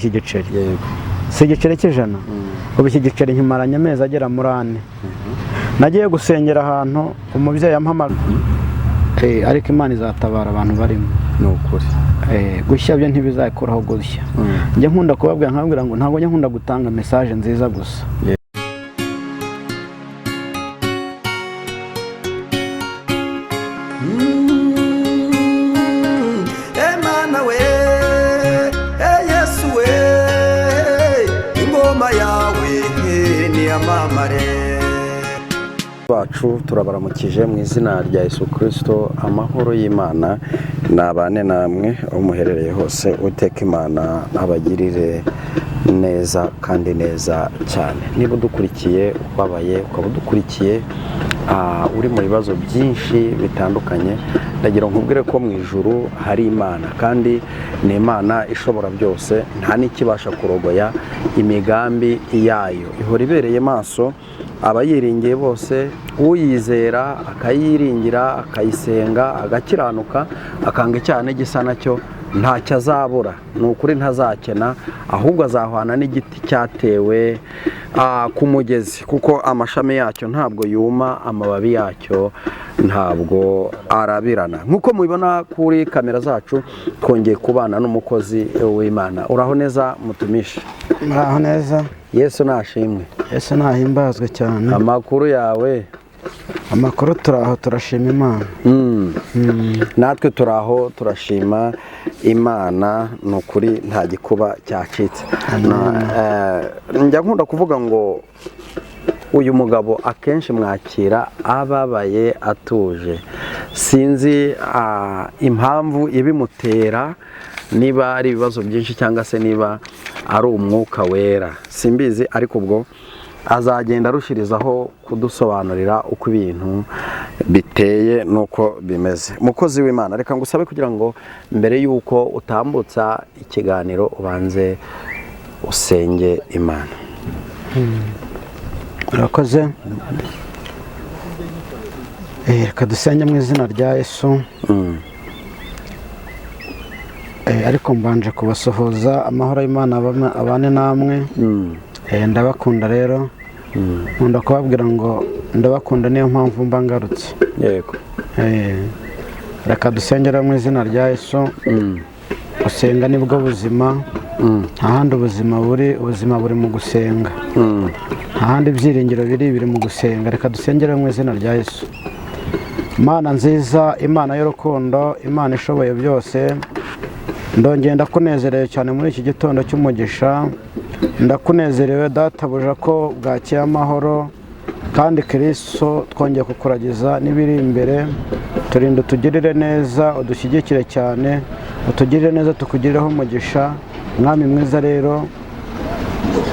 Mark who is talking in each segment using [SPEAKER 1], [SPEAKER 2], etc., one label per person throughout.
[SPEAKER 1] Iki giceri si igiceri cy'ijana. Ubu iki giceri nkimaranye amezi agera muri 4. Nagiye gusengera ahantu, umubyeyi ampamagaye, ariko Imana izatabara abantu barimo.
[SPEAKER 2] Ni ukuri.
[SPEAKER 1] Gushya byo ntibizakuraho gushya. Njya nkunda kubabwira, nkababwira ngo ntabwo njya nkunda gutanga message nziza gusa.
[SPEAKER 3] Emana we, Yesu we, ingoma yawe niyamamare.
[SPEAKER 2] Bacu turabaramukije mu izina rya Yesu Kirisito. Amahoro y'Imana nabane namwe aho muherereye hose. Uteka Imana abagirire neza kandi neza cyane. Niba udukurikiye ubabaye, ukaba udukurikiye uri mu bibazo byinshi bitandukanye, ndagira ngo nkubwire ko mu ijuru hari Imana, kandi ni Imana ishobora byose, nta n'ikibasha kurogoya imigambi yayo. Ihora ibereye maso abayiringiye bose. Uyizera, akayiringira, akayisenga, agakiranuka, akanga icyaha n'igisa nacyo, ntacyo azabura. Ni ukuri, ntazakena, ahubwo azahwana n'igiti cyatewe ku mugezi, kuko amashami yacyo ntabwo yuma, amababi yacyo ntabwo arabirana. Nk'uko mubibona kuri kamera zacu, twongeye kubana n'umukozi w'Imana. Uraho neza, mutumishe?
[SPEAKER 1] Muraho neza.
[SPEAKER 2] Yesu nashimwe.
[SPEAKER 1] Yesu nahimbazwe cyane.
[SPEAKER 2] Amakuru yawe?
[SPEAKER 1] Amakuru, turaho, turashima Imana.
[SPEAKER 2] Natwe turi aho, turashima Imana. Ni ukuri, nta gikuba cyacitse. Njya nkunda kuvuga ngo uyu mugabo akenshi mwakira ababaye atuje. Sinzi impamvu ibimutera, niba ari ibibazo byinshi cyangwa se niba ari Umwuka Wera, simbizi, ariko ubwo azagenda arushirizaho kudusobanurira uko ibintu biteye n'uko bimeze. Mukozi w'Imana, reka ngusabe kugira ngo mbere y'uko utambutsa ikiganiro ubanze usenge Imana.
[SPEAKER 1] Murakoze. Reka dusenge mu izina rya Yesu. Ariko mbanje kubasuhuza, amahoro y'Imana abane namwe. Ndabakunda rero, nkunda kubabwira ngo ndabakunda, niyo mpamvu mba ngarutse. Reka dusengere mu izina rya Yesu. Gusenga nibwo buzima. Nta handi ubuzima buri, ubuzima buri mu gusenga. Nta handi ibyiringiro biri, biri mu gusenga. Reka dusengere mu izina rya Yesu. Imana nziza, Imana y'urukundo, Imana ishoboye byose, ndongeye ndakunezerewe cyane muri iki gitondo cy'umugisha. Ndakunezerewe Databuja ko bwakeye amahoro, kandi Kirisito twongeye kukuragiza n'ibiri imbere. Turinde, utugirire neza, udushyigikire cyane, utugirire neza, tukugirireho umugisha. Mwami mwiza, rero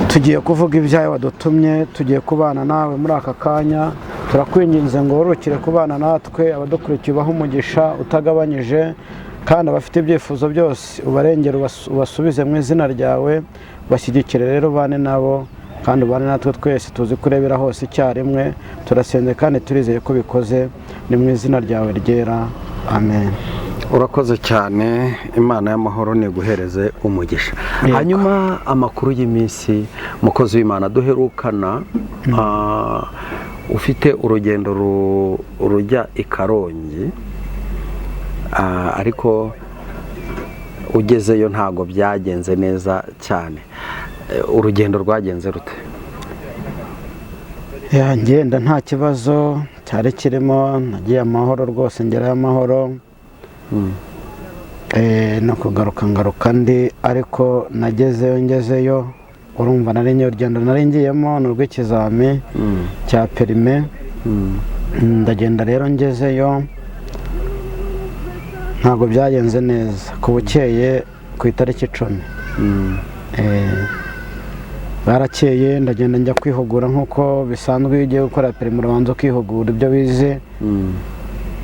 [SPEAKER 1] tugiye kuvuga ibyawe wadutumye, tugiye kubana nawe muri aka kanya. Turakwinginze ngo wororokere kubana natwe. Abadukurikiye ubahe umugisha utagabanyije, kandi abafite ibyifuzo byose ubarengere, ubasubize mu izina ryawe. Bashyigikire rero, ubane nabo kandi ubane natwe twese. Tuzi kurebera hose icyarimwe. Turasenze kandi turizeye ko bikoze, ni mu izina ryawe ryera, amen.
[SPEAKER 2] Urakoze cyane. Imana y'amahoro niguhereze umugisha. Hanyuma amakuru y'iminsi, mukozi w'Imana? Duherukana ufite urugendo rujya i Karongi, ariko ugezeyo ntabwo byagenze neza cyane. Urugendo rwagenze rute?
[SPEAKER 1] Ya, ngenda nta kibazo cyari kirimo, nagiye amahoro rwose, ngerayo amahoro. No kugaruka ngaruka ndi, ariko nagezeyo, ngezeyo urumva nari ngiye, urugendo nari ngiyemo ni urw'ikizami cya perime. Ndagenda rero, ngezeyo ntabwo byagenze neza. Ku bukeye ku itariki 10, barakeye, ndagenda njya kwihugura nk'uko bisanzwe. Iyo ugiye gukora perime urabanza ukihugura ibyo wize,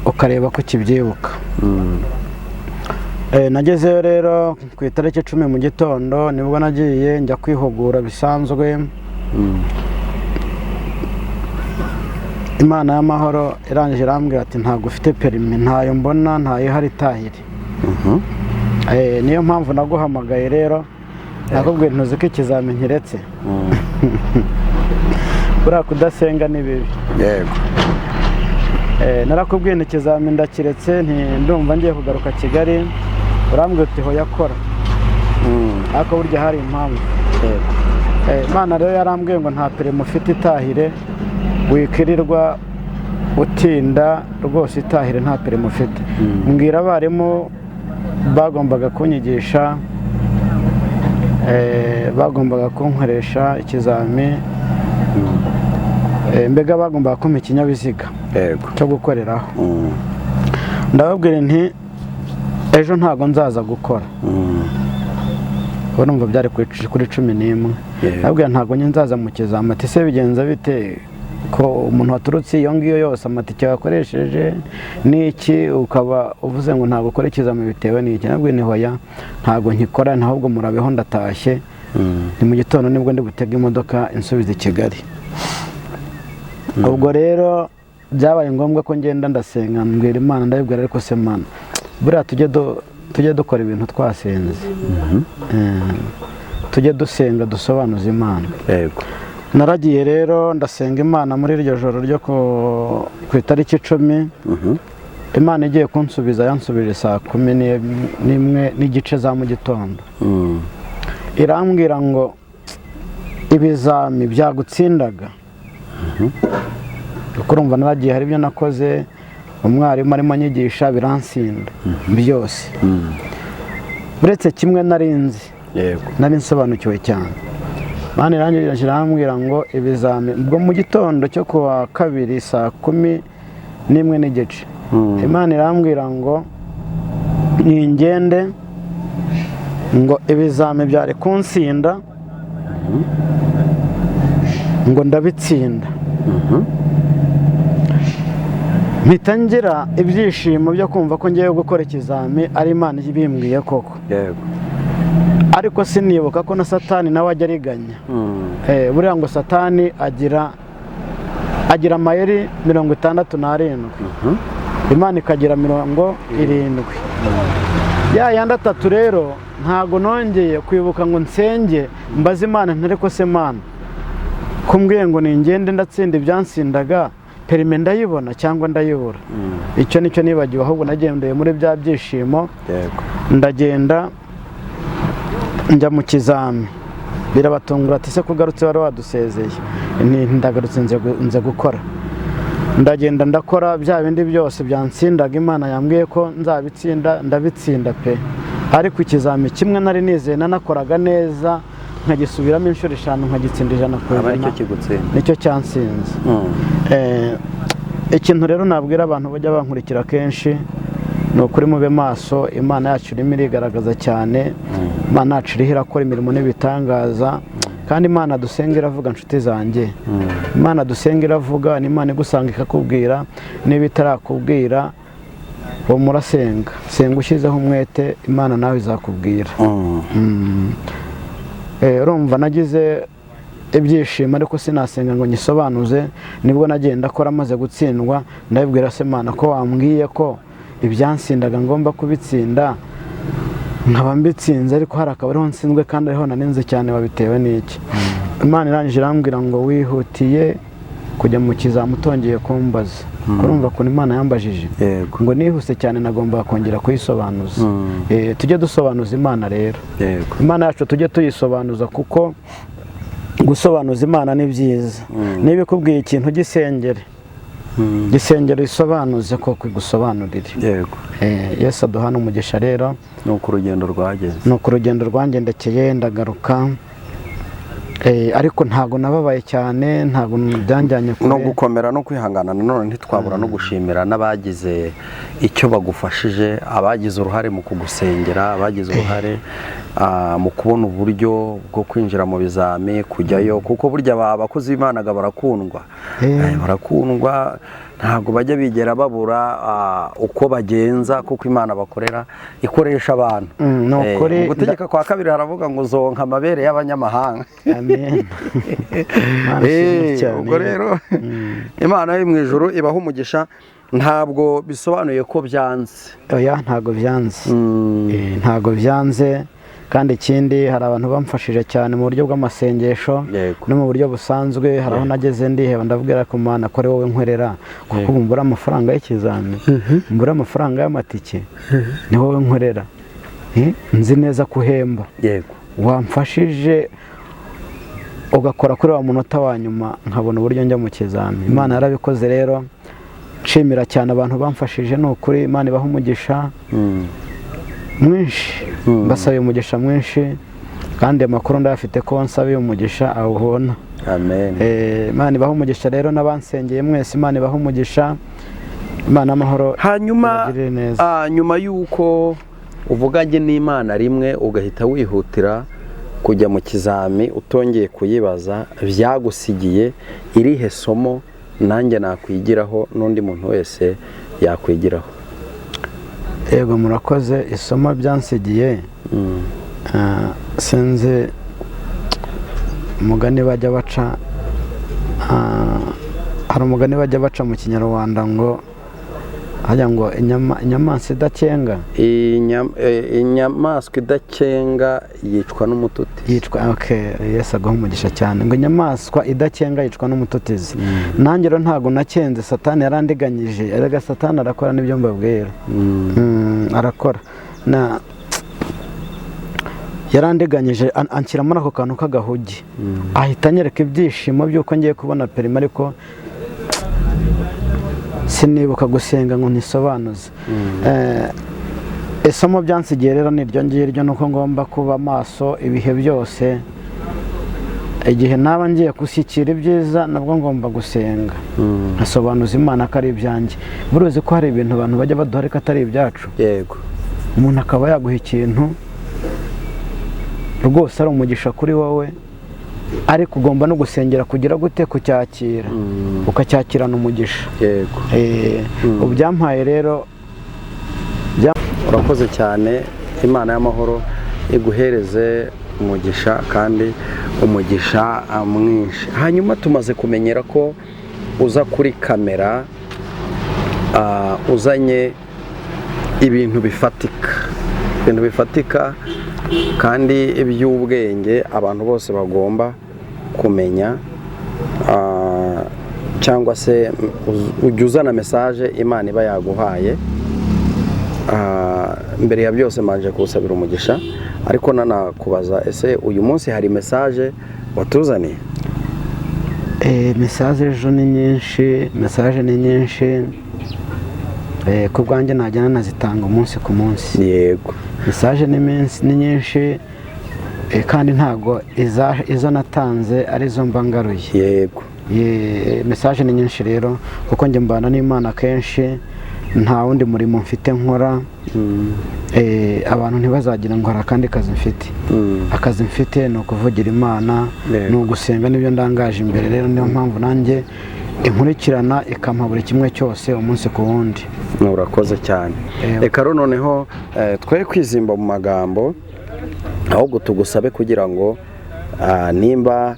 [SPEAKER 1] ukareba ko ukibyibuka. Nagezeyo rero ku itariki 10 mu gitondo, nibwo nagiye njya kwihugura bisanzwe. Imana y'amahoro irangije irambwira ati: "Ntabwo ufite perime, ntayo mbona, ntayo ihari, itahire." Niyo mpamvu naguhamagaye rero. Nakubwiye ntuzi ko ikizami nkiretse. Buriya kudasenga ni bibi. Narakubwiye nti ikizami ndakiretse, nti ndumva ngiye kugaruka Kigali. Urambwira uti hoya, kora. Ariko burya hari impamvu. Imana rero yarambwiye ngo nta perimi ufite, itahire, wikirirwa utinda rwose, itahire, nta perimi ufite. Mbwira abarimu bagombaga kunyigisha, bagombaga kunkoresha ikizami, mbega bagombaga kumpa ikinyabiziga cyo gukoreraho. Ndababwira nti ejo ntabwo nzaza gukora. Urumva byari kuri 11. Ndababwira ntabwo njye nzaza mu kizami. Ati se bigenza bite, ko umuntu waturutse iyo ngiyo yose, amatike wakoresheje n'iki, ukaba uvuze ngo ntabwo ukora ikizami, bitewe n'iki? Nabwo ni hoya, ntabwo nkikora, ahubwo murabeho, ndatashye. Ni mu gitondo nibwo ndi butege imodoka insubiza i Kigali. Ubwo rero byabaye ngombwa ko ngenda ndasenga, mbwira Imana, ndabibwira, ariko se Mana, buriya tujye dukora ibintu twasenze. Tujye dusenga dusobanuza Imana. Naragiye rero ndasenga Imana muri iryo joro ryo ku itariki 10. Imana igiye kunsubiza, yansubije saa 11:30 za mu gitondo. Irambwira ngo ibizami byagutsindaga, kuko urumva naragiye hari ibyo nakoze umwarimu arimo anyigisha biransinda byose, uretse kimwe nari nzi, nari nsobanukiwe cyane. Imana irangije irambwira ngo ibizami, ubwo mu gitondo cyo ku wa kabiri saa 11:30, Imana irambwira ngo ningende, ngo ibizami byari kunsinda, ngo ndabitsinda. Mpita ngira ibyishimo byo kumva ko ngiye gukora ikizami ari Imana ibimbwiye koko. Ariko sinibuka ko na Satani nawe ajya ariganya. Buriya ngo Satani agira amayeri 67, Imana ikagira 70, ya yandi atatu. Rero ntabwo nongeye kwibuka ngo nsenge mbaze Imana ntare ko se Mana, kumbwiye ngo ningende ndatsinda ibyansindaga, perime ndayibona cyangwa ndayibura? Icyo nicyo nibagiwe. Ahubwo nagendeye muri bya byishimo. Ndagenda njya mu kizami, birabatungura, ati se kugarutse wari wadusezeye? Nti ndagarutse, nze gukora. Ndagenda ndakora bya bindi byose byansindaga, Imana yambwiye ko nzabitsinda, ndabitsinda pe. Ariko ikizami kimwe nari nizeye, nanakoraga neza, nkagisubiramo inshuro 5, nkagitsinda ijana ku
[SPEAKER 2] Aba
[SPEAKER 1] ijana,
[SPEAKER 2] aricyo kigutsinda.
[SPEAKER 1] Nicyo cyansinze. Ikintu rero nabwira abantu bajya bankurikira kenshi ni ukuri, mube maso. Imana yacu irimo irigaragaza cyane, Imana yacu iriho irakora imirimo n'ibitangaza, kandi Imana dusenga iravuga. Inshuti zanjye, Imana dusenga iravuga. Ni Imana igusanga ikakubwira. Niba itarakubwira, uwo murasenga, senga ushyizeho umwete, Imana nawe izakubwira. Urumva nagize ibyishimo ariko sinasenga ngo nyisobanuze. Nibwo nagenda akora amaze gutsindwa, ndabibwira se Mana ko wambwiye ko ibyansindaga ngomba kubitsinda, nkaba mbitsinze, ariko hari akaba ariho nsinzwe kandi ariho naninze cyane, wabitewe n'iki? Imana irangije irambwira ngo wihutiye kujya mu kizamu utongeye kumbaza. Urumva ukuntu Imana yambajije, ngo nihuse cyane, nagombaga kongera kuyisobanuza. Tujye dusobanuza Imana rero. Imana yacu tujye tuyisobanuza, kuko gusobanuza Imana ni byiza. Niba ikubwiye ikintu, gisengere, gisengere isobanuze koko, igusobanurire. Yesu aduhana umugisha rero.
[SPEAKER 2] Ni uko urugendo rwageze.
[SPEAKER 1] Ni uko urugendo rwangendekeye, ndagaruka. Ariko ntabwo nababaye cyane, ntabwo byanjyanye
[SPEAKER 2] No
[SPEAKER 1] kure.
[SPEAKER 2] gukomera no kwihangana. Nanone ntitwabura no gushimira n'abagize icyo bagufashije, abagize uruhare mu kugusengera, abagize uruhare mu kubona uburyo bwo kwinjira mu bizami, kujyayo, kuko burya abakozi b'Imana barakundwa. Barakundwa, ntabwo bajya bigera babura uko bagenza, kuko Imana bakorera ikoresha abantu.
[SPEAKER 1] Ni ukuri.
[SPEAKER 2] Mu Gutegeka kwa Kabiri haravuga ngo uzonka amabere y'abanyamahanga.
[SPEAKER 1] Amen. Imana ishimwe cyane.
[SPEAKER 2] Ubwo rero Imana yo mu ijuru ibaha umugisha. Ntabwo bisobanuye ko byanze.
[SPEAKER 1] Oya, ntabwo byanze. Ntabwo byanze. Kandi ikindi, hari abantu bamfashije cyane mu buryo bw'amasengesho no mu buryo busanzwe. Hari aho nageze ndiheba, ndabwira ku Mana ko ari wowe nkorera, kuko ubu mbura amafaranga y'ikizami, mbura amafaranga y'amatike, ni wowe nkorera. Nzi neza ko uhemba. Wamfashije ugakora kuri wa munota wa nyuma, nkabona uburyo njya mu kizami. Imana yarabikoze rero. Nshimira cyane abantu bamfashije, ni ukuri Imana ibaha umugisha mwinshi. Mbasabiye umugisha mwinshi, kandi amakuru ndayafite ko nsabiye umugisha awubona.
[SPEAKER 2] Amen.
[SPEAKER 1] Imana ibaha umugisha rero, n'abansengeye mwese Imana ibaha umugisha, Imana amahoro.
[SPEAKER 2] Hanyuma
[SPEAKER 1] ibagirire neza.
[SPEAKER 2] Nyuma y'uko uvuganye n'Imana rimwe ugahita wihutira kujya mu kizami utongeye kuyibaza, byagusigiye irihe somo nanjye nakwigiraho n'undi muntu wese yakwigiraho?
[SPEAKER 1] Yego, murakoze. Isomo byansigiye, sinzi umugani bajya baca, hari umugani bajya baca mu Kinyarwanda ngo hajya ngo inyamaswa idakenga
[SPEAKER 2] Inyamaswa idakenga yicwa n'umututizi.
[SPEAKER 1] Yicwa, okay, Yesu aguha umugisha cyane. Ngo inyamaswa idakenga yicwa n'umututizi. Nanjye rero ntabwo nakenze, Satani yarandiganyije. Erega Satani arakora, n'ibyo mbabwira. Arakora na yarandiganyije, anshyira muri ako kantu k'agahugi, ahita anyereka ibyishimo by'uko ngiye kubona perimi, ariko sinibuka gusenga ngo ntisobanuze. Isomo byansigiye rero ni iryo ngiryo, ni uko ngomba kuba maso ibihe byose. Igihe naba ngiye gushyikira ibyiza, nabwo ngomba gusenga, nkasobanuza Imana ko ari ibyanjye. Buruzi ko hari ibintu abantu bajya baduha ariko atari ibyacu. Umuntu akaba yaguha ikintu rwose ari umugisha kuri wowe, ariko ugomba no gusengera kugira gute? Kucyakira, ukacyakirana umugisha. Ubu byampaye rero
[SPEAKER 2] Urakoze cyane, Imana y'amahoro iguhereze umugisha kandi umugisha mwinshi. Hanyuma tumaze kumenyera ko uza kuri kamera uzanye ibintu bifatika, ibintu bifatika kandi iby'ubwenge abantu bose bagomba kumenya, cyangwa se ujya uzana message Imana iba yaguhaye. Mbere ya byose mbanje kuwusabira umugisha, ariko nanakubaza, ese uyu munsi hari message watuzaniye?
[SPEAKER 1] Message ejo ni nyinshi, message ni nyinshi. Ku bwanjye najya nanazitanga umunsi ku munsi. Message ni minsi ni nyinshi, kandi ntago izo natanze arizo mba ngaruye. Message ni nyinshi rero, kuko njye mbana n'Imana kenshi, nta wundi murimo mfite nkora. Abantu ntibazagira ngo hari akandi kazi mfite. Akazi mfite ni ukuvugira Imana, ni ugusenga, nibyo ndangaje imbere. Rero niyo mpamvu nanjye inkurikirana ikampa buri kimwe cyose umunsi ku wundi.
[SPEAKER 2] Urakoze cyane. Reka rero noneho twe kwizimba mu magambo, ahubwo tugusabe kugira ngo nimba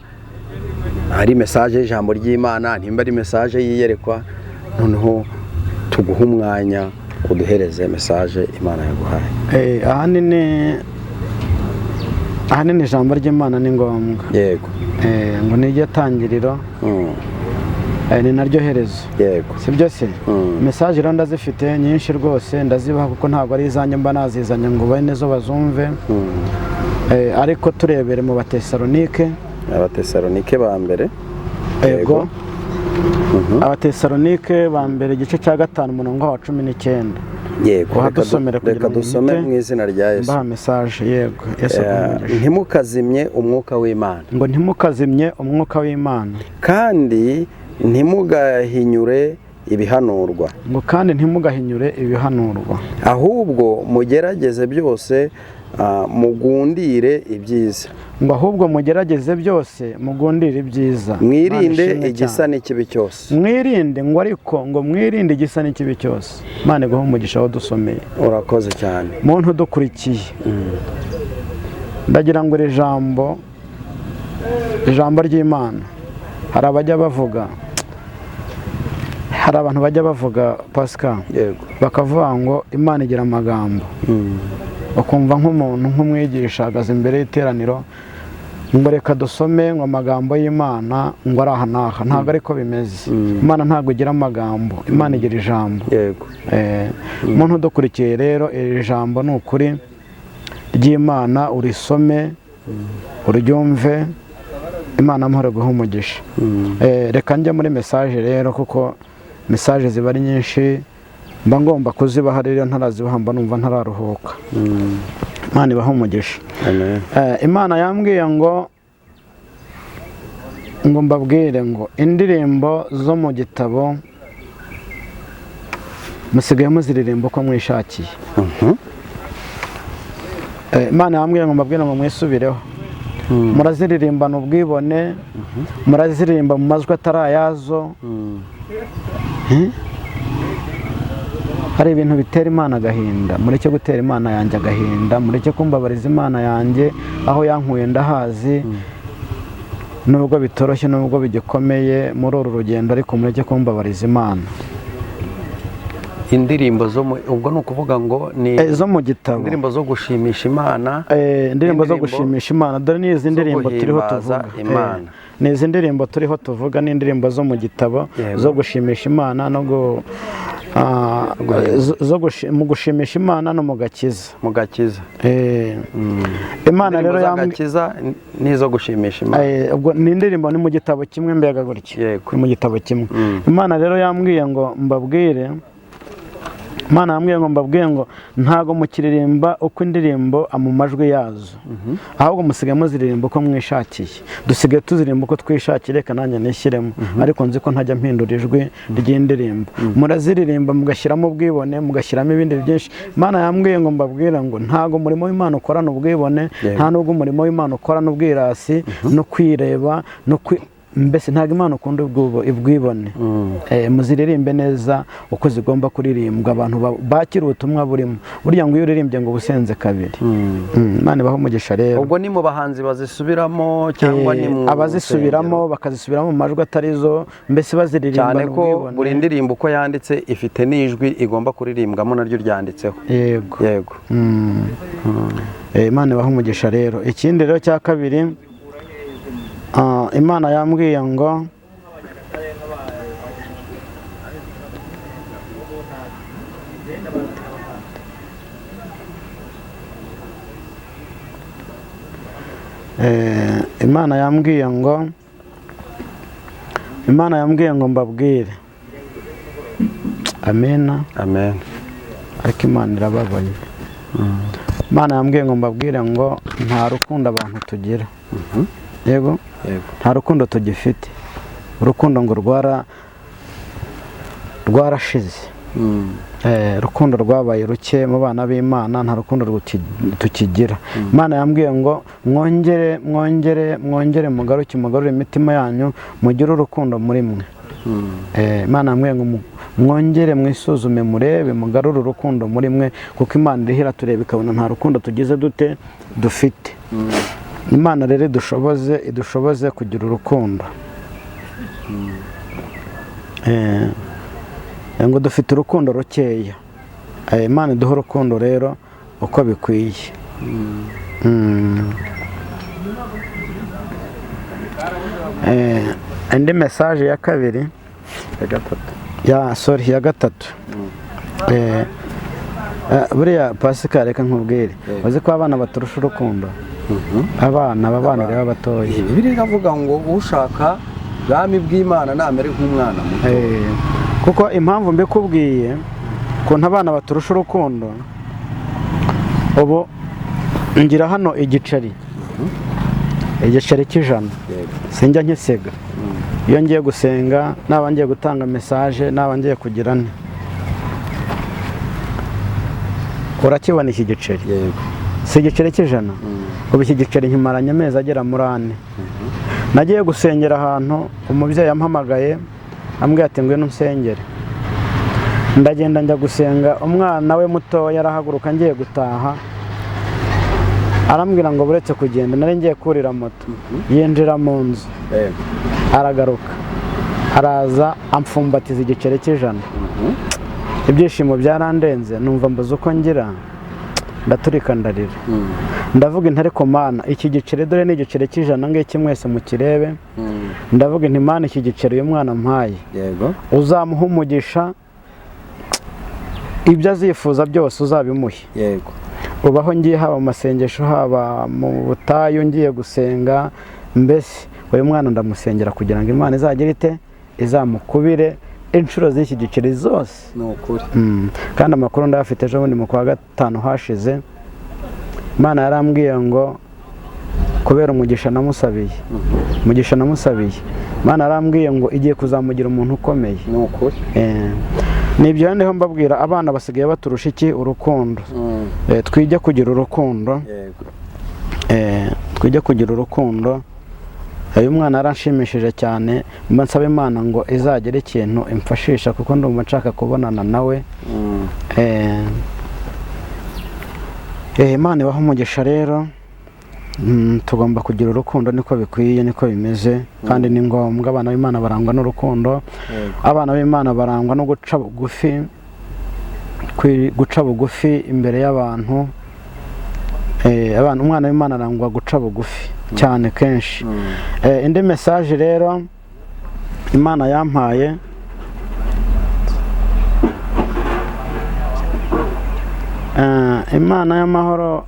[SPEAKER 2] ari message y'ijambo ry'Imana, nimba ari message yiyerekwa, noneho tuguhe umwanya uduhereze message Imana yaguhaye.
[SPEAKER 1] Ahanini ijambo ry'Imana ni ngombwa. Ngo ni iryo tangiriro, ni naryo herezo. Si byo se? Message rero ndazifite nyinshi rwose, ndazibaha kuko ntabwo ari izanjye mba nazizanye ngo bene zo bazumve. Ariko turebere mu Batesalonike.
[SPEAKER 2] Abatesalonike ba mbere.
[SPEAKER 1] Yego, Abatesalonike ba mbere, igice cya 5, umurongo wa 19. Uhadusomere kugira
[SPEAKER 2] Reka
[SPEAKER 1] ngo
[SPEAKER 2] dusome
[SPEAKER 1] mpite
[SPEAKER 2] mu izina rya Yesu.
[SPEAKER 1] mbaha message. Yego, Yesu aguhe umugisha.
[SPEAKER 2] Ntimukazimye umwuka w'Imana.
[SPEAKER 1] Ngo ntimukazimye umwuka w'Imana.
[SPEAKER 2] Kandi ntimugahinyure ibihanurwa.
[SPEAKER 1] Ngo kandi ntimugahinyure ibihanurwa.
[SPEAKER 2] Ahubwo mugerageze byose, mugundire ibyiza.
[SPEAKER 1] Ngo ahubwo mugerageze byose, mugundire ibyiza. Imana
[SPEAKER 2] Mwirinde
[SPEAKER 1] ishimwe
[SPEAKER 2] igisa
[SPEAKER 1] cyane.
[SPEAKER 2] n'ikibi cyose.
[SPEAKER 1] Mwirinde, ngo ariko ngo mwirinde igisa n'ikibi cyose. Imana iguhe umugisha aho dusomeye.
[SPEAKER 2] Urakoze cyane.
[SPEAKER 1] Muntu udukurikiye, ndagira ngo iri jambo, ijambo ry'Imana, hari abajya bavuga, hari abantu bajya bavuga, Pascal, bakavuga ngo Imana igira amagambo. Ukumva nk'umuntu nk'umwigisha ahagaze imbere y'iteraniro ngo reka dusome ngo amagambo y'Imana ngo ari aha n'aha. Ntabwo ariko bimeze. Imana ntabwo igira amagambo, Imana igira ijambo.
[SPEAKER 2] Yego.
[SPEAKER 1] Umuntu udukurikiye rero, iri jambo ni ukuri ry'Imana, urisome uryumve, Imana amahoro guha umugisha. Reka njye muri message rero, kuko message ziba ari nyinshi, mba ngomba kuzibaha rero, ntarazibaha mba numva ntararuhuka. Imana ibahe umugisha.
[SPEAKER 2] Amen.
[SPEAKER 1] Imana yambwiye ngo mbabwire ngo indirimbo zo mu gitabo musigaye muziririmba uko mwishakiye. Imana yambwiye ngo mbabwire ngo mwisubireho. Muraziririmbana ubwibone, muraziririmba mu majwi atari ayazo. Hari ibintu bitera Imana agahinda. Mureke gutera Imana yanjye agahinda, mureke kumbabariza Imana yanjye, aho yankuye ndahazi. Nubwo bitoroshye, nubwo bigikomeye muri uru rugendo, ariko mureke kumbabariza Imana.
[SPEAKER 2] Indirimbo zo ubwo ni ukuvuga ngo ni
[SPEAKER 1] zo mu gitabo,
[SPEAKER 2] indirimbo zo gushimisha Imana.
[SPEAKER 1] Indirimbo zo gushimisha Imana. Dore ni izi ndirimbo turiho tuvuga. Ni izi ndirimbo turiho tuvuga, ni indirimbo zo mu gitabo zo gushimisha Imana no mu gushimisha Imana no mu gakiza.
[SPEAKER 2] Mu gakiza.
[SPEAKER 1] Imana rero
[SPEAKER 2] y'agakiza nizo gushimisha Imana.
[SPEAKER 1] Ubwo ni indirimbo ni mu gitabo kimwe mbega gutya. Ni mu gitabo kimwe. Imana rero yambwiye ngo mbabwire, Imana yambwiye ngo mbabwire ngo ntago mukiririmba uko indirimbo mu majwi yazo, ahubwo musigaye muziririmba uko mwishakiye. Dusigaye tuziririmba uko twishakiye, reka nanjye nishyiremo, ariko nzi ko ntajya mpindura ijwi ry'indirimbo. Muraziririmba mugashyiramo ubwibone, mugashyiramo ibindi byinshi. Imana yambwiye ngo mbabwire ngo ntago umurimo w'Imana ukorana ubwibone, nta nubwo umurimo w'Imana ukorana ubwirasi no kwireba no mbese ntago Imana ukunda ubwibone. Muziririmbe neza uko zigomba kuririmbwa, abantu bakira ubutumwa burimo. Burya ngo iyo uririmbye ngo ubusenze kabiri. Imana ibahe umugisha rero.
[SPEAKER 2] Ubwo ni mu bahanzi bazisubiramo cyangwa ni mu
[SPEAKER 1] abazisubiramo bakazisubiramo mu majwi atarizo, mbese baziririmba
[SPEAKER 2] cyane ko buri ndirimbo uko yanditse ifite n'ijwi igomba kuririmbwamo naryo ryanditseho.
[SPEAKER 1] Yego.
[SPEAKER 2] Yego.
[SPEAKER 1] Imana ibahe umugisha rero. Ikindi rero cya kabiri, Imana yambwiye ngo Imana yambwiye ngo mbabwire. Amena.
[SPEAKER 2] Amen.
[SPEAKER 1] Ariko Imana irababaye. Imana yambwiye ngo mbabwire ngo nta rukundo abantu tugira. Yego. Nta rukundo tugifite. Urukundo ngo rwarashize. Rukundo rwabaye ruke mu bana b'Imana, nta rukundo tukigira. Imana yambwiye ngo mwongere mwongere mwongere mugaruke, mugarure imitima yanyu, mugire urukundo muri mwe. Imana yambwiye ngo mwongere mwisuzume, murebe, mugarure urukundo muri mwe, kuko Imana iriho iratureba ikabona nta rukundo tugize dute dufite. Imana rero idushoboze kugira urukundo. Ngo dufite urukundo rukeya. Imana iduha urukundo rero uko bikwiye. Indi message ya kabiri,
[SPEAKER 2] ya gatatu.
[SPEAKER 1] Ya gatatu. Buriya Pascal, reka nkubwire, uzi ko abana baturusha urukundo. Abana babana rero batoye.
[SPEAKER 2] Bibiliya iravuga ngo ushaka bwami bw'Imana namere nk'umwana muto.
[SPEAKER 1] Kuko impamvu mbikubwiye kuntu abana baturusha urukundo, ubu ngira hano igiceri, igiceri cy'ijana, sinjya nkisega. Iyo ngiye gusenga, naba ngiye gutanga message, naba ngiye kugira nte, urakibona iki giceri? Si igiceri cy'ijana. Ubu iki giceri nkimaranye amezi agera muri 4. Nagiye gusengera ahantu, umubyeyi yampamagaye ambwira ati ngwino unsengere. Ndagenda njya gusenga, umwana we muto yarahaguruka ngiye gutaha, arambwira ngo buretse kugenda, nari ngiye kurira moto. Yinjira mu nzu, aragaruka, araza amfumbatiza igiceri cy'ijana. Ibyishimo byarandenze, numva mbuze uko ngira. Ndaturika ndarira, ndavuga nti: "Ariko Mana, iki giceri dore ni igiceri cy'ijana ngiki, mwese mukirebe." Ndavuga nti: "Mana, iki giceri uyu mwana mpaye, uzamuha umugisha, ibyo azifuza byose uzabimuhe." Ubaho ngiye, haba mu masengesho, haba mu butayu ngiye gusenga, mbese uyu mwana ndamusengera kugira ngo Imana izagire ite? Izamukubire inshuro z'iki giceri zose.
[SPEAKER 2] Ni ukuri.
[SPEAKER 1] Kandi amakuru ndayafite. Ejo bundi mu kwa gatanu hashize, Imana yarambwiye ngo kubera umugisha namusabiye, umugisha namusabiye, Imana yarambwiye ngo igiye kuzamugira umuntu ukomeye.
[SPEAKER 2] Ni ukuri.
[SPEAKER 1] Ni ibyo ndiho mbabwira, abana basigaye baturusha iki? Urukundo. Twige kugira urukundo. Twige kugira urukundo. Uyu mwana yaranshimishije cyane. Mba nsaba Imana ngo izagire ikintu imfashisha, kuko ndumva nshaka kubonana nawe. Imana ibahe umugisha rero. Tugomba kugira urukundo, niko bikwiye, niko bimeze, kandi ni ngombwa. Abana b'Imana barangwa n'urukundo. Abana b'Imana barangwa no guca bugufi, guca bugufi imbere y'abantu. Umwana w'Imana arangwa guca bugufi cyane kenshi. Indi message rero Imana yampaye, Imana y'amahoro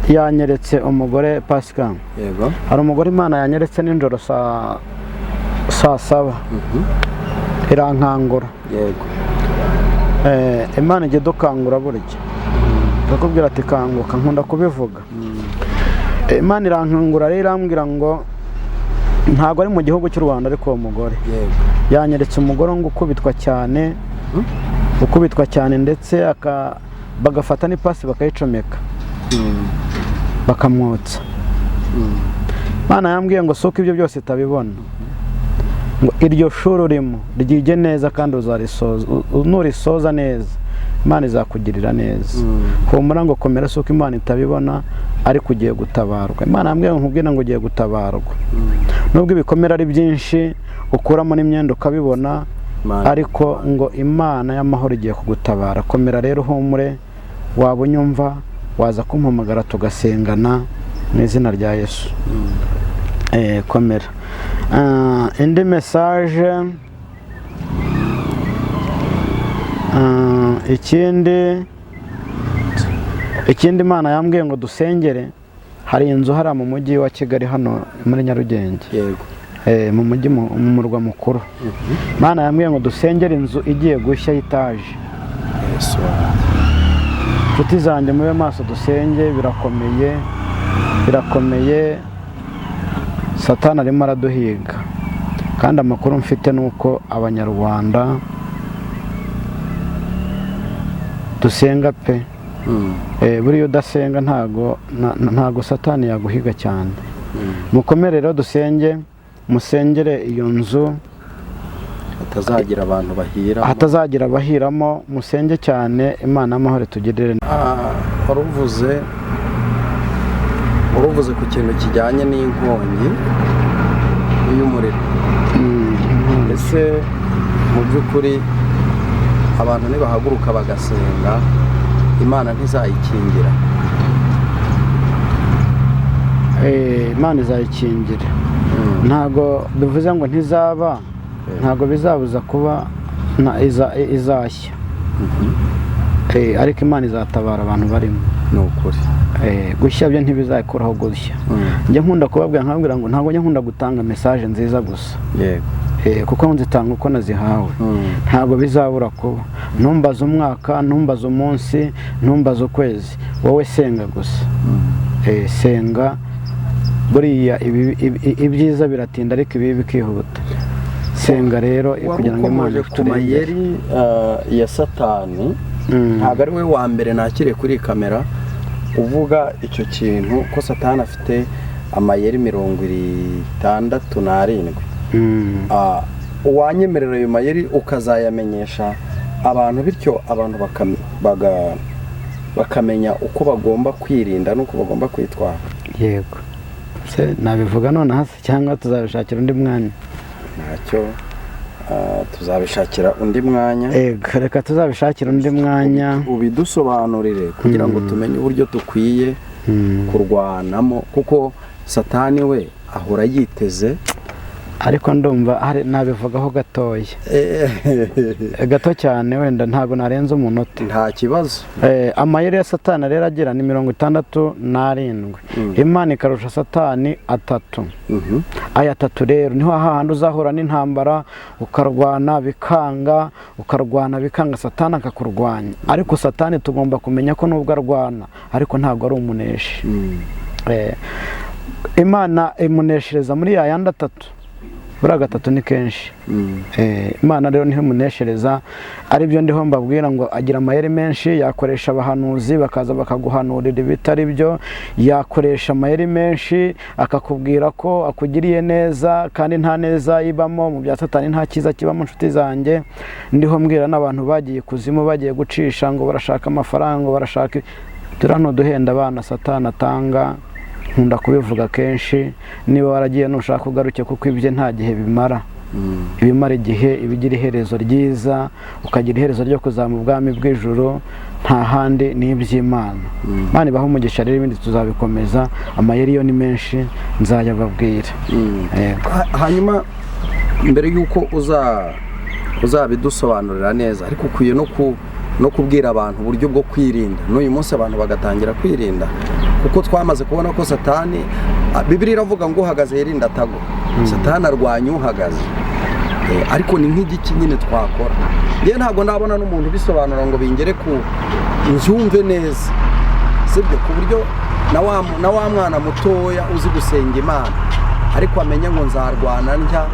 [SPEAKER 1] yanyeretse umugore, Pascal. Hari umugore Imana yanyeretse nijoro saa 7, irankangura. Imana ijya idukangura burya, ikakubwira ati: "Kanguka." Nkunda kubivuga. Imana irankangura rero, irambwira ngo ntabwo ari mu gihugu cy'u Rwanda, ariko uwo mugore yanyeretse umugore ngo ukubitwa cyane, ukubitwa cyane, ndetse bagafata n'ipasi bakayicomeka, bakamwotsa. Imana yambwiye ngo si uko ibyo byose itabibona, ngo iryo shuri urimo ryige neza kandi uzarisoza, nurisoza neza Imana izakugirira neza. Humura, ngo komera, si uko Imana itabibona, ariko ugiye gutabarwa. Imana yambwiye ngo nkubwire ngo ugiye gutabarwa, nubwo ibikomere ari byinshi, ukuramo n'imyenda ukabibona,
[SPEAKER 2] Imana.
[SPEAKER 1] ariko ngo Imana y'amahoro igiye kugutabara. Komera rero, uhumure. Waba unyumva, waza kumpamagara tugasengana mu izina rya Yesu. Komera. Indi message, ikindi Imana yambwiye ngo dusengere, hari inzu hariya mu mujyi wa Kigali, hano muri Nyarugenge. Mu mujyi, mu murwa mukuru. Imana yambwiye ngo dusengere inzu igiye gushya y'itaje.
[SPEAKER 2] Yesu wanjye.
[SPEAKER 1] Inshuti zanjye, mube maso, dusenge, birakomeye, birakomeye. Satani arimo araduhiga, kandi amakuru mfite ni uko Abanyarwanda dusenga pe. Buriya udasenga ntago Satani yaguhiga cyane. Mukomere rero, dusenge, musengere iyo nzu
[SPEAKER 2] hatazagira abantu bahira,
[SPEAKER 1] hatazagira abahiramo. Musenge cyane, Imana y'amahoro itugirire.
[SPEAKER 2] Wari uvuze ku kintu kijyanye n'inkongi y'umuriro. Ese mu by'ukuri abantu nibahaguruka bagasenga, Imana ntizayikingira?
[SPEAKER 1] Imana izayikingira. Ntabwo bivuze ngo ntizaba, ntabwo bizabuza kuba izashya. Ariko Imana izatabara abantu barimo.
[SPEAKER 2] Ni ukuri.
[SPEAKER 1] Gushya byo ntibizakuraho gushya. Njya nkunda kubabwira, nkababwira ngo ntabwo njya nkunda gutanga message nziza gusa, kuko nzitanga uko nazihawe. Ntabwo bizabura kuba. Ntumbaze umwaka, ntumbaze umunsi, ntumbaze ukwezi, wowe senga gusa. Senga. Buriya ibyiza biratinda, ariko ibibi bikihuta. Senga rero
[SPEAKER 2] Wari
[SPEAKER 1] kugira ngo Imana
[SPEAKER 2] ukomoje ku
[SPEAKER 1] iturengere.
[SPEAKER 2] mayeri ya Satani. Ntabwo ari we wa mbere nakiriye kuri iyi kamera uvuga icyo kintu, ko Satani afite amayeri 67. Uwanyemerera ayo mayeri ukazayamenyesha abantu, bityo abantu bakamenya uko bagomba kwirinda n'uko bagomba kwitwara.
[SPEAKER 1] Yego se, nabivuga nonaha se cyangwa tuzabishakira undi mwanya?
[SPEAKER 2] Ntacyo. Tuzabishakira undi mwanya.
[SPEAKER 1] Ego, reka tuzabishakira undi mwanya.
[SPEAKER 2] Ubidusobanurire kugira ngo tumenye uburyo dukwiye kurwanamo, kuko Satani we ahora yiteze.
[SPEAKER 1] Ariko ndumva hari nabivugaho gatoya, gato cyane, wenda ntabwo narenza umunota.
[SPEAKER 2] Nta kibazo.
[SPEAKER 1] Amayeri ya Satani rero agira ni 67, Imana ikarusha Satani atatu. Aya atatu rero niho hahandi uzahura n'intambara, ukarwana bikanga, ukarwana bikanga, Satani akakurwanya. Ariko Satani tugomba kumenya ko nubwo arwana ariko ntabwo ari umuneshi. Imana imuneshereza muri ya yandi atatu. Buriya gatatu ni kenshi. Imana rero niho imuneshereza, aribyo ndiho mbabwira ngo agira amayeri menshi. Yakoresha abahanuzi bakaza bakaguhanurira ibitari byo, yakoresha amayeri menshi akakubwira ko akugiriye neza kandi nta neza ibamo. Mu bya Satani nta cyiza kibamo, inshuti zanjye. Ndiho mbwira n'abantu bagiye ikuzimu, bagiye gucisha ngo barashaka amafaranga, ngo barashaka turiya ni uduhenda abana Satani atanga. Nkunda kubivuga kenshi, niba waragiye nushaka ugaruke, kuko ibye nta gihe bimara. Ibimara igihe, ibigira iherezo ryiza, ukagira iherezo ryo kuzama ubwami bw'ijuru, nta handi ni iby'Imana. Imana ibahe umugisha rero, ibindi tuzabikomeza. Amayeri yo ni menshi, nzayababwira. Yego.
[SPEAKER 2] Hanyuma mbere y'uko uzabidusobanurira neza, ariko ukwiye no kubwira abantu uburyo bwo kwirinda n'uyu munsi, abantu bagatangira kwirinda, kuko twamaze kubona ko Satani, Bibiliya iravuga ngo uhagaze yirinda atagwa. Satani arwanya uhagaze. Ariko ni nk'igiki nyine twakora? Njye ntabwo ndabona n'umuntu ubisobanura ngo bingere ku nzumve neza, sibyo? Ku buryo na wa mwana mutoya uzi gusenga Imana ariko amenye ngo nzarwana ntya,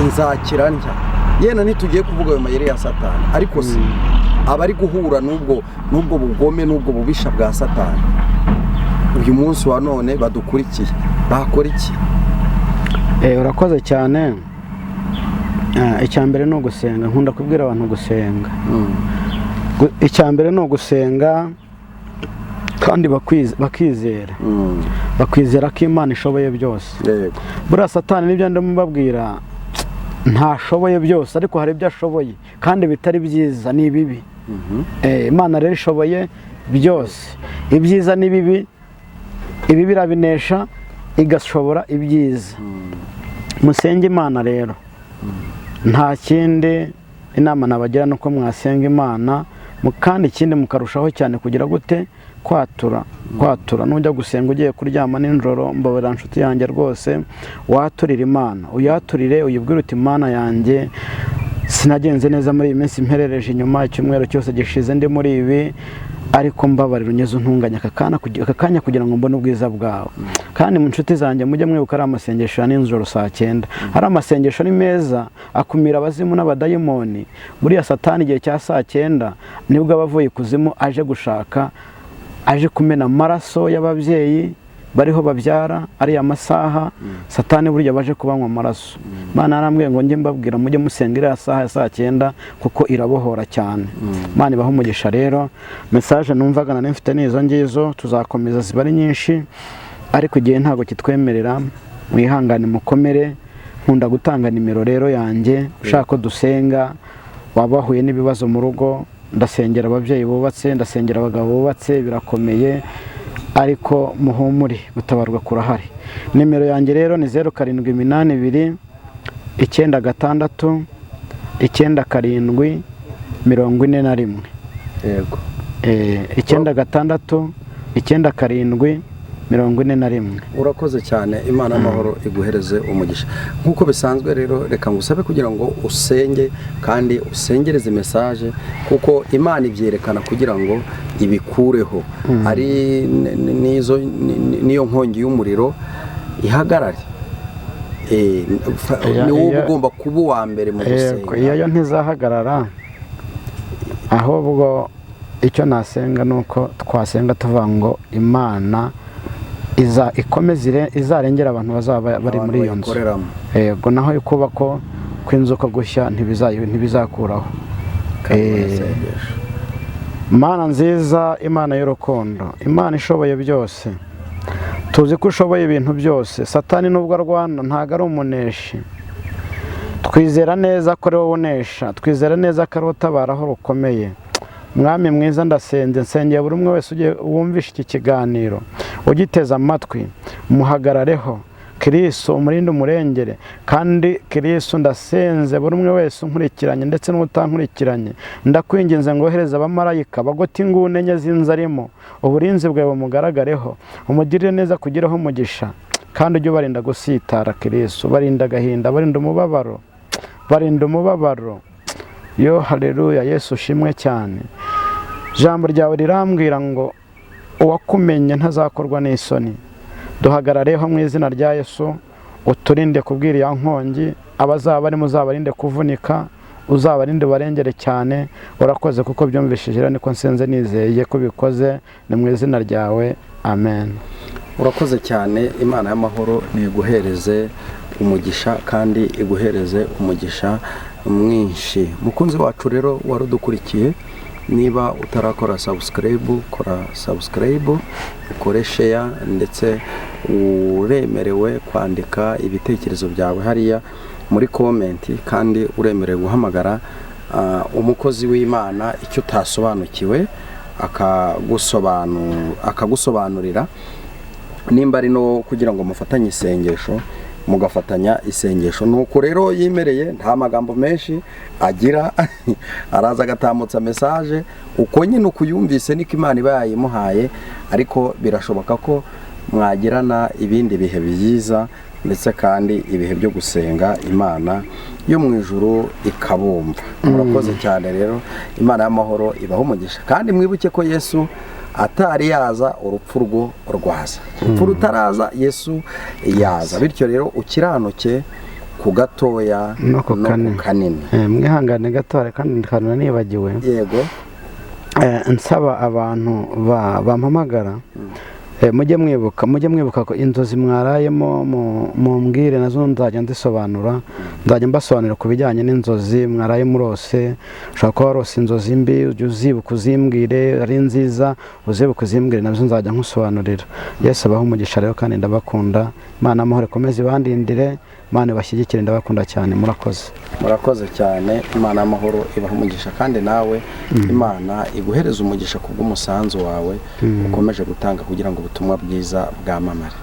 [SPEAKER 2] nzakira ntya. Yenda ntitugiye kuvuga ayo mayeri ya Satani, ariko se abari guhura n'ubwo bugome n'ubwo bubisha bwa Satani uyu munsi wa none badukurikiye bakora iki?
[SPEAKER 1] Urakoze cyane. Icya mbere ni ugusenga. Nkunda kubwira abantu gusenga. Icya mbere ni ugusenga kandi bakizera, bakwizera ko Imana ishoboye byose. Buriya Satani n'ibyo ndimo mbabwira, ntashoboye byose, ariko hari ibyo ashoboye kandi bitari byiza, ni ibibi. Imana rero ishoboye byose, ibyiza n'ibibi. Ibibi irabinesha, igashobora ibyiza. Musenge Imana rero, nta kindi inama nabagira ni uko mwasenga Imana, kandi ikindi mukarushaho cyane kugira gute? Kwatura, kwatura. Nujya gusenga ugiye kuryama nijoro, mbabara nshuti yanjye rwose, waturire Imana, uyaturire, uyibwire uti: "Imana yanjye, sinagenze neza muri iyi minsi mperereje inyuma, icyumweru cyose gishize ndi muri ibi, ariko mbabarira unyeze untunganya aka kanya kugira ngo mbone ubwiza bwawe." Kandi mu nshuti zanjye, mujye mwibuka ari amasengesho ya nijoro saa 9. Ari amasengesho ni meza, akumira abazimu n'abadayimoni. Buriya Satani igihe cya saa 9 nibwo aba avuye ikuzimu aje gushaka, aje kumena amaraso y'ababyeyi bariho babyara. Ariya masaha Satani burya baje kubanywa amaraso. Imana yarambwiye ngo njye mbabwira mujye musenga iriya saha ya saa 9 kuko irabohora cyane. Imana ibahe umugisha rero. Message numvaga nari mfite n'izo ngizo, tuzakomeza ziba ari nyinshi, ariko igihe ntabwo kitwemerera. Mwihangane, mukomere. Nkunda gutanga nimero rero yanjye, ushaka ko dusenga, waba wahuye n'ibibazo mu rugo. Ndasengera ababyeyi bubatse, ndasengera abagabo bubatse, birakomeye ariko muhumure, gutabarwa kurahari. Nimero yanjye rero ni 0782 96 97 41. 96 97 41.
[SPEAKER 2] Urakoze cyane, Imana amahoro iguhereze umugisha. Nk'uko bisanzwe rero, reka ngusabe kugira ngo usenge kandi usengereze message, kuko Imana ibyerekana kugira ngo ibikureho, ari n'izo n'iyo nkongi y'umuriro ihagarare. Ni wowe ugomba kuba uwa mbere mu gusenga.
[SPEAKER 1] Iyo yo ntizahagarara, ahubwo icyo nasenga ni uko twasenga tuvuga ngo Imana iza ikomeze izarengera abantu bazaba bari muri iyo nzu.
[SPEAKER 2] Bayikoreramo.
[SPEAKER 1] Yego, naho kuba ko kw'inzu ko gushya ntibizakuraho.
[SPEAKER 2] Kandi barasengesha.
[SPEAKER 1] Mana nziza, Imana y'urukundo, Imana ishoboye byose, tuzi ko ushoboye ibintu byose. Satani nubwo arwana ntabwo ari umuneshi. Twizera neza ko ari wowe unesha, twizera neza ko ari wowe utabara aho rukomeye. Mwami mwiza, ndasenze, nsengeye buri umwe wese ugiye wumvishe iki kiganiro, ugiteze amatwi, muhagarareho Kristo, umurinde, umurengere. Kandi Kristo, ndasenze buri umwe wese unkurikiranye ndetse n'utankurikiranye, ndakwinginze ngo wohereze abamarayika bagote inguni enye z'inzu arimo, uburinzi bwawe bumugaragareho, umugirire neza, kugireho umugisha, kandi ujye ubarinda gusitara Kristo, barinda agahinda, barinda umubabaro, barinda umubabaro. Yo haleluya, Yesu ushimwe cyane. Ijambo ryawe rirambwira ngo uwakumenye ntazakorwa n'isoni. Duhagarareho mu izina rya Yesu, uturinde kubwira iya nkongi, abazaba barimo uzabarinde kuvunika, uzabarinde ubarengere cyane. Urakoze kuko byumvishije, rero niko nsenze nizeye ko ubikoze, ni mu izina ryawe, amen.
[SPEAKER 2] Urakoze cyane. Imana y'amahoro ntiguhereze umugisha kandi iguhereze umugisha mwinshi. Mukunzi wacu rero wari udukurikiye, niba utarakora subscribe, kora subscribe, ukore share, ndetse uremerewe kwandika ibitekerezo byawe hariya muri comment, kandi uremerewe guhamagara umukozi w'Imana icyo utasobanukiwe akagusobanurira, nimba ari no kugira ngo mufatanye isengesho, mugafatanya isengesho. Nuko rero yimereye, nta magambo menshi agira, araza agatambutsa message uko nyine uko uyumvise, niko Imana iba yayimuhaye. Ariko birashoboka ko mwagirana ibindi bihe byiza, ndetse kandi ibihe byo gusenga Imana yo mu ijuru ikabumva. Murakoze cyane rero, Imana y'amahoro ibaho umugisha. Kandi mwibuke ko Yesu atari yaza, urupfu rwo rwaza, urupfu rutaraza Yesu yaza. Bityo rero ukiranuke ku gatoya
[SPEAKER 1] no ku kanini.
[SPEAKER 2] Kanini.
[SPEAKER 1] Mwihangane gato, hari kandi kantu nibagiwe.
[SPEAKER 2] Yego.
[SPEAKER 1] Nsaba abantu bampamagara, mujye mwibuka ko inzozi mwarayemo mumbwire, nazo nzajya nzisobanura, nzajya mbasobanurira ku bijyanye n'inzozi mwaraye murose. Ushobora kuba warose inzozi mbi, ujye uzibuka uzimbwire, ari nziza uzibuka uzimbwire, nazo nzajya nkusobanurira. Yesu abahe umugisha rero, kandi ndabakunda. Imana amahoro ikomeze ibandindire, Imana ibashyigikire, ndabakunda cyane, murakoze.
[SPEAKER 2] Murakoze cyane, Imana y'amahoro ibaha umugisha, kandi nawe Imana iguhereza umugisha kubw'umusanzu wawe ukomeje gutanga kugira ngo ubutumwa bwiza bwamamare.